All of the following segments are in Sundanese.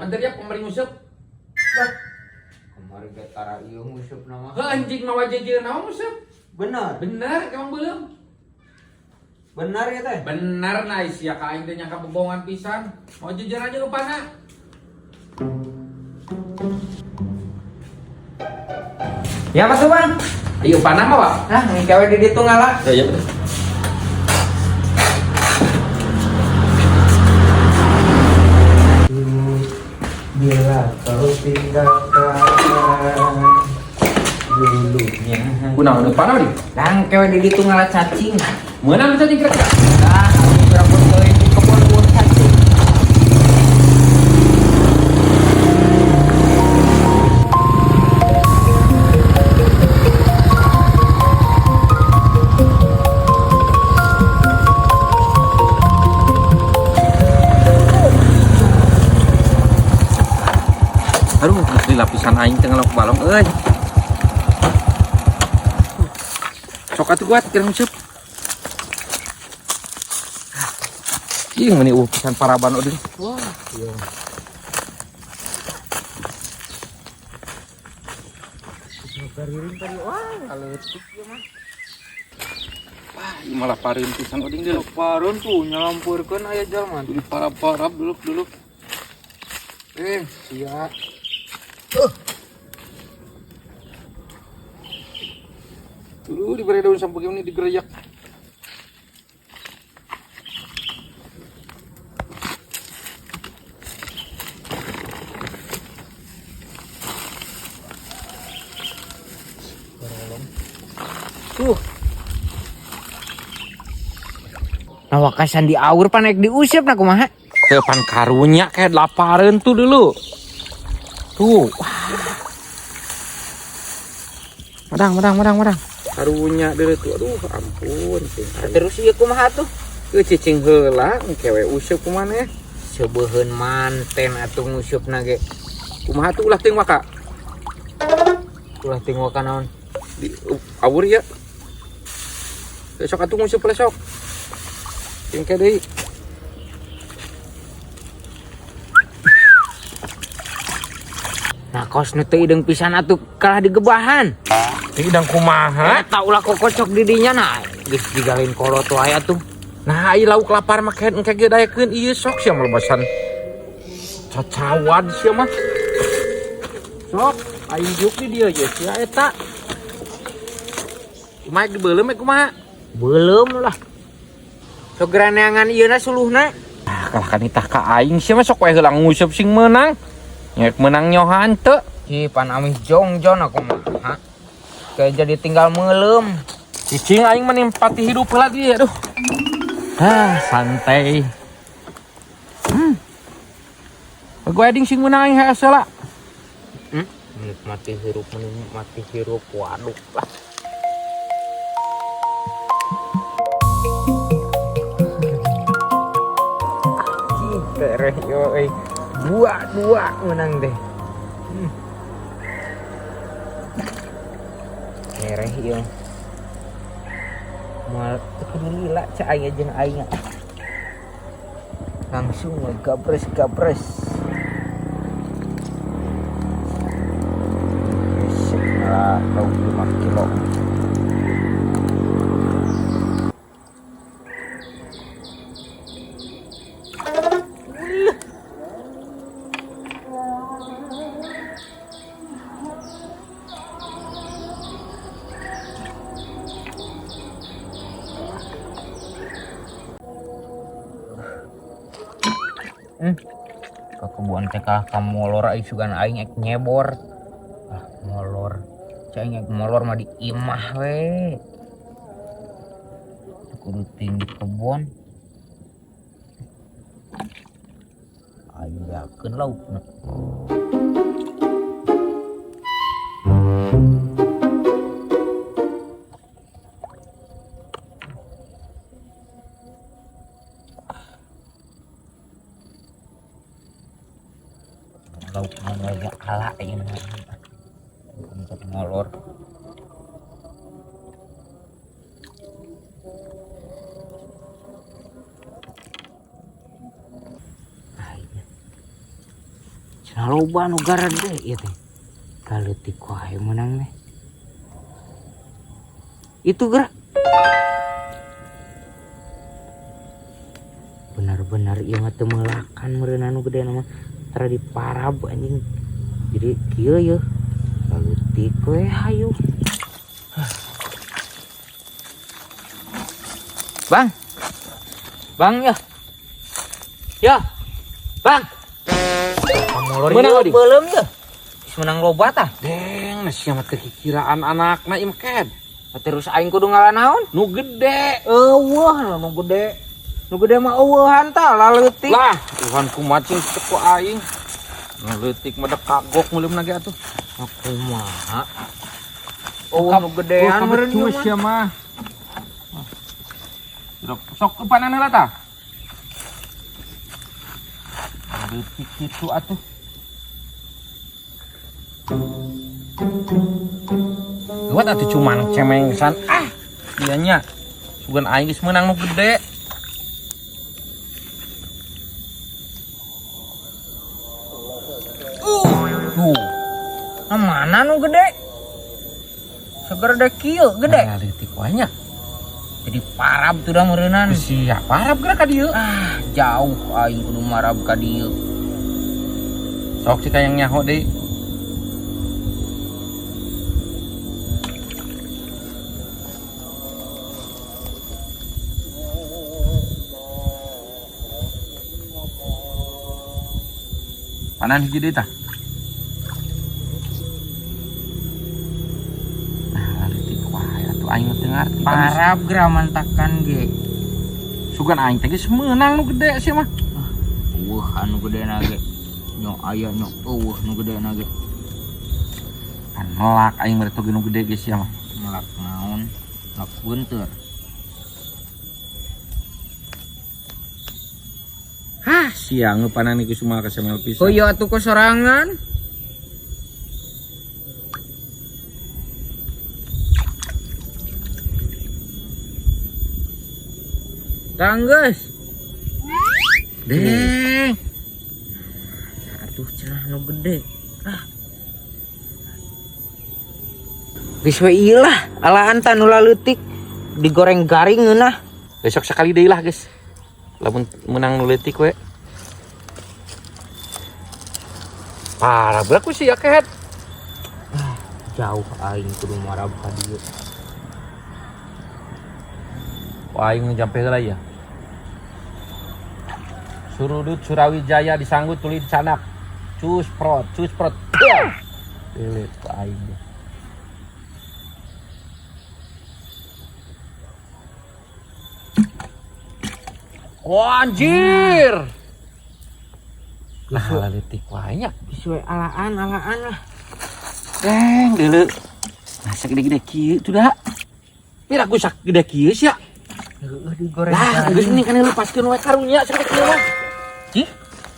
Bener ya pemeri nguseup. Lah. Kemarin ge tara ieu nguseup nama. Heuh anjing mawa jejeun naon nguseup? Bener. Bener emang belum. Bener ya teh? Bener nah sia ka aing teh nyangka bohongan pisan. Mau jujur aja lupana. Ya apa tuh bang? Ayo panah mah, Pak. Nah, ngkewe di ditu ngalah. Ya, ya bener. Bila kau tinggalkan dulunya. Kunaon panah di? Lang kewe di ditu ngalah cacing. Meunang cacing kira-kira. Nah, aku berapa kali di kebun buat cacing. Aduh, geus di lapisan aing teh ngelok balong euy. Sok atuh kuat keur nguseup. Ih, meni pisan paraban oding. Wah, iya. Gariring tadi, wah, kaleutik ieu mah. Wah, ieu malah pareun pisan oding deui. Parun tuh nyalampurkeun aya jalma. Di parab-parab duluk-duluk. Sia. Dulu diberi daun sampai gini digereyak. Tuh. Nah, wakasan diaur pan naik diusap nah kumaha? Teu pan karunya kayak lapareun tuh dulu. Tuh, wah. Madang, madang, madang, madang. Karunya deui tuh. Aduh, ampun. Terus ieu kumaha tuh? Euy cicing heula engke we useup kumaha? Sebeuheun manten atuh ngusupna ge. Kumaha tuh ulah teuing waka? Ulah teuing waka naon? Di awur ya. Besok atuh nguseup heula sok. Engke deui. Nah, kos nu teu ideung pisan atuh kalah digebahan. Teu idang kumaha? Eta ulah kokocok di dinya nah, geus digalin kolot wae atuh. Nah, ieu lauk lapar mah keun engke ge daekeun ieu sok sia melebasan. Cacawad sia mah. Sok, aing juk di dieu ye sia eta. Kumaha dibeuleum we kumaha? Beuleum lah. Sok geuraneangan ieu na suluhna. Ah, kalah kan itah ka aing sia mah sok we heula nguseup sing meunang. Nyek menang nyohan teu. Ih, pan amih jongjon aku mah. Ha? Kayak jadi tinggal meuleum. Cicing aing mah nimpati hidup lagi aduh. Ah, santai. Gue eding sing menang aing hese lah. Menikmati hirup, menikmati hirup, waduh lah. Tereh yo euy. Dua-dua menang deh. Tereh yo. Moal teu kudu lila ca aing jeung aing. Langsung gabres-gabres. Resek lah lauk 5 kilo. Ke kebun teh kalah ka molor aing sugan aing ek nyebor. Ah, molor. Cai aing ek molor mah di imah we. Kudu tinggi kebon. Aing yakeun laukna. Lauk mana ala ini untuk molor. Cenah loba nu garede ieu teh. Kaleutik wae meunang teh. Itu gerak. Benar-benar ieu mah teu meulakan meureun anu gede mah tara diparab anjing. Jadi kieu yeuh. Kaleutik we hayu. Bang. Bang ya. Ya. Bang. Molor Menang ieu beuleum yeuh. Geus menang loba tah. Deng, sia mah teu kikiraan anakna ieu mah ked. Terus aing kudu ngalah naon? Nu gede. Eueuh nu gede. Nu gede mah eueuhan tah laleutik. Lah, Tuhan kumaha cing cek ku aing. Nu leutik mah dek kagok meuleum ge atuh. Kumaha? Eueuh nu gedean meureun ieu mah. Sia mah. Sok eupanan heula tah. Leutik kitu atuh. Gawat atuh cuman cemengsan ah. Ieu nya. Sugan aing geus meunang nu gede. Tuh. Nah, mana nu gede? Segede kieu gede. Nah, leutik wae nya. Jadi parab tuh dah meureunan. Sia parab geura ka dieu. Ah, jauh aing kudu marab ka dieu. Sok cik hayang nyaho deui. Panan hiji deui tah. Nah, leutik wae atuh aing mah teu ngarti. Parab geura mantakan ge. Sugan aing teh geus meunang nu gede sia mah. Eueuh anu gedena ge. Nyo aya nyo eueuh nu gedena ge. Kan melak aing mah teh nu gede ge sia mah. Melak naon? Melak beunteur. Hah, sia ngeupanan ieu kumaha ka semel pisan. Oh iya atuh sorangan. Tangges. Deng. Atuh cenah nu gede. Ah. Geus we ieu lah, alaan tah nu laleutik digoreng garing ngeunah. Besok sekali deui lah, guys. Lamun menang nu leutik we. Parah beraku sih ya kehet. Ah, jauh aing kudu marab ka dieu. Wah, aing jampe heula ya. Surudut Surawijaya disanggut tuluy dicanak. Cus prot, cus prot. Lelet ku aing. Wah, anjir. Lah, leutik wae nya. Geus we alaan, alaan lah. Deng, deuleu. Nah, sagede-gede kieu tuh dah. Pira ku sagede kieu sia. Heueuh digoreng. Lah, geus mending kana lepaskeun we karunya sagede kieu mah. Cih.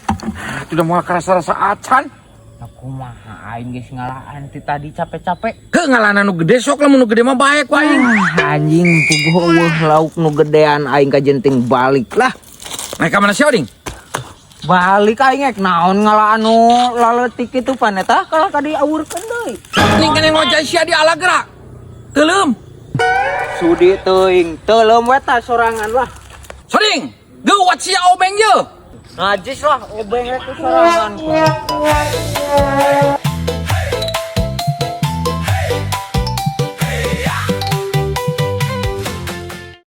Nah, itu udah moal karasa-rasa acan. Nah, kumaha aing geus ngalaan ti tadi capek-capek. Ke ngalanan nu gede sok lamun nu gede mah bae ku aing. Ah, anjing puguh eueuh lauk nu gedean aing kajenting balik lah. Naik ka mana sia ding? Balik aing ek naon ngalaan nu laleutik kitu pan eta kalah ka diawurkeun deui. Ning kana ngojay sia di ala gerak. Teuleum. Sudi teuing, teuleum we tah sorangan lah. Soding, geuwat sia obeng ye. Najis lah obeng we sorangan.